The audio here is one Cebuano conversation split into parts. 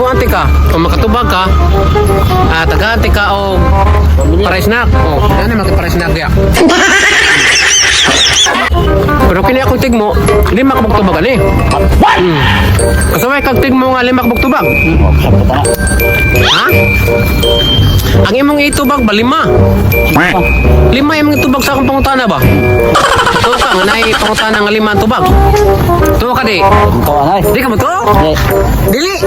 Tigmuante ka. Kung makatubag ka, tagaante ka o paray snack. Oh, ano naman paray snack ya? Pero kini akong tigmo, lima ka tubag ani. Kasaway kag tigmo nga lima ka tubag. Ha? Ang imong itubag ba lima? Lima imong itubag sa akong pangutana ba? Tuo ka nga naay pangutana nga lima ang tubag. Tuo ka di. Di ka mo tuo? Dili.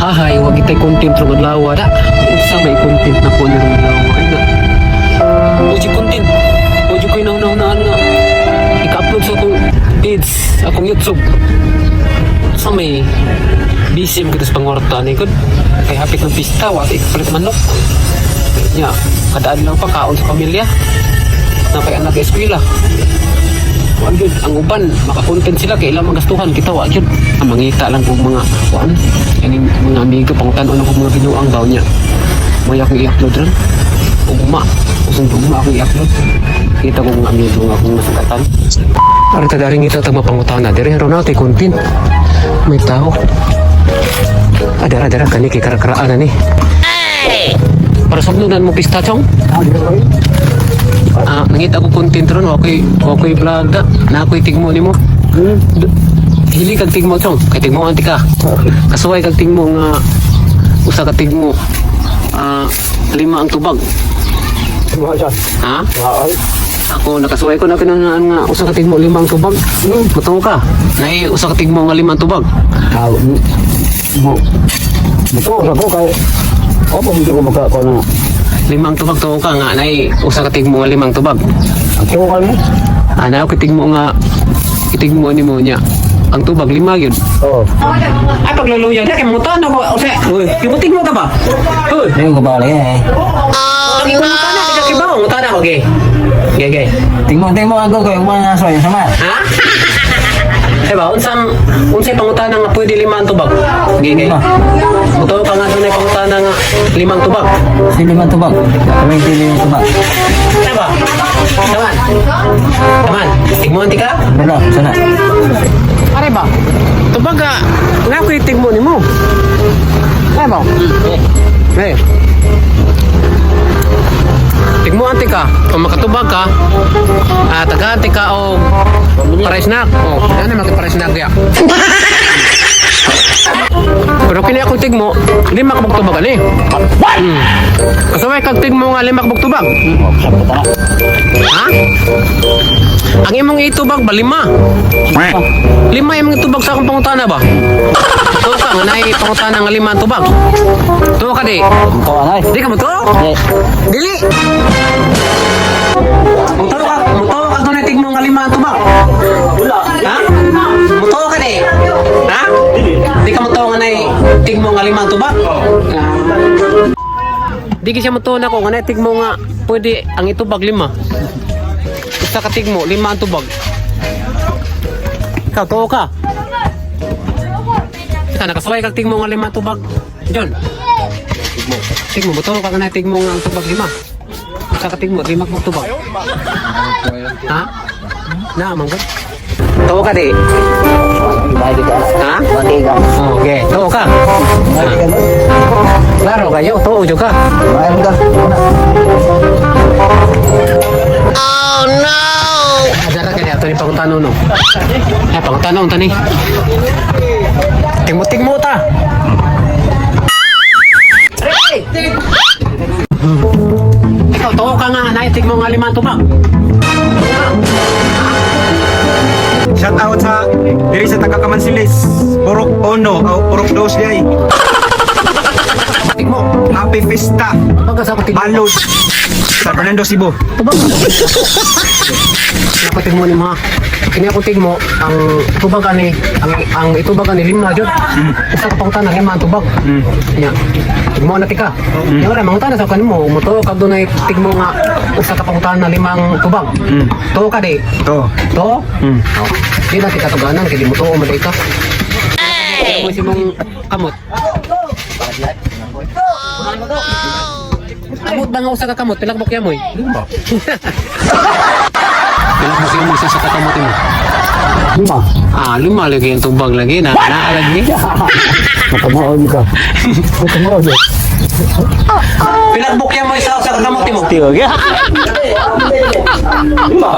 Hahay, wag itay content rong adlaw da. Unsa may content na po ni rong adlaw? Ay na. Uji content. Uji ko inaw-naunaan nga. Ika-upload sa akong page, akong YouTube. Sa may busy mo kita sa pangwarta ni kod. Kay hapit ng pista, wa ikapalit manok. Nya, kada adlaw pa kaon sa pamilya. Na kay anak eskwela. Wa gyud ang uban maka-content sila kay ilang magastuhan, kita wa gyud. Ang mangita lang kog mga kuan kaning mga amigo, pangutan-on ako mga binuang daw niya. May akong i-upload ron. Ugma, usong ugma akong i-upload. Kita ko mga amigo nga akong nasugatan. Ari ta daring ito tag mapangutana diri ron natin content. May tao. Adara adara kani kay karakaraan na ni. Para sugnunan mo pista chong. Nangita ko content ron, ako'y vlog da. Na ako'y tigmo nimo. Hili kag tigmo chong, kay tigmo anti ka. Kasuway kag tigmo nga usa ka tigmo. Lima ang tubag. Ha? Ako nakasuway ko na kinanaan nga usa ka tigmo lima ang tubag. Mutuo ka. Nay usa ka tigmo nga lima ang tubag. Mo. Mo ko kay Opo, hindi ko magkakaroon na. Lima ang tubag, tuo ka nga nay usa ka tigmo nga limang tubag. Ang tuwa kami? Ana ako tigmo nga itigmo nimo niya. Ang tubag lima yun. Oo. Ay, pagluluya niya, kay mga tano ko. O siya, uy, yung tigmo ka ba? Uy, Hindi ko ba eh. oh, no! Ang tana, di ka kibaw. Ang tana, okay. Okay, okay. Tingmo, tingmo ako kay umana na soy sama. Ha? Eh ba, unsang, unsay pangutana nga pwede lima ang tubag? Okay, okay. Mutuo ka nga doon ay pangutana nga limang tubag. Sino man tubag? Kami hindi yung tubag. Eh ba? Taman. Taman. Tigmo anti ka? Wala, sana. Are ba? Tubag ka, nga ko tigmo nimo. Eh ba? Eh. Tigmo ante ka, kung makatubag ka, tagaante ka o paray snack. Oh, ano naman paray snack ya? Pero kini akong tigmo, lima ka tubag ani. Kasaway kag tigmo nga lima ka tubag. Ha? Ang imong itubag ba lima? Lima imong itubag sa akong pangutana ba? Tuo ka nga naay pangutana nga lima ang tubag. Tuo ka di. Tuwa na eh. Di ka mo tuo? Dili. Mutuo ka doon tigmo nga lima ang tubag. Wala. Ha? Mutuo ka di. Ha? Di ka mutuo nga naay tigmo nga lima ang tubag. Di ka siya mutuo nako nga naay tigmo nga pwede ang itubag lima. Usa ka tigmo, lima ang tubag. Ikaw, tuo ka. Ikaw, nakasuway kag tigmo nga lima ang tubag. John. Tigmo. Tigmo, mutuo ka nga naay tigmo nga ang tubag lima. Usa ka tigmo, lima ka tubag. Ha? Na, manggod. Tuo ka di. Bye ka. Ha? Bye ka. Okay, tuo ka. Bye ka. Klaro kayo, tuo jud ka. Bye ka. Adara kaya ato ni pangutano no. Ay pangutano unta ni. Tigmo tigmo ta. Ikaw tuo ka nga nay tigmo nga lima ang tubag. Shout out sa diri sa taga Kamansilis, Purok Ono o Purok Dos diay. Tigmo. Happy Fiesta. Tubag ka sa ako tigmo. Balod sa Fernando Cebu. Tubag. Ako tigmo ni mga. Kini ako tigmo ang tubag ani ang itubag ani lima jud. Usa ka pangutana lima ang tubag. Nya. Tigmo na tika. Nya ora mangutana sa kanimo mutuo kag dunay tigmo nga usa ka pangutana limang tubag. Tuo ka di. To. To? Oh. Di na tika tuganan kay di mo tuo man ka. Mo si mong kamot. Kamot ba nga usa ka kamot? Pila ka bukya mo? Lima. Pila ka bukya mo isa sa kakamot mo? Lima. Ah, lima lagi ang tubag lagi na na lagi. Matamaon ka. Matamaon ka. Pinagbukya mo isa sa kamote mo. Lima.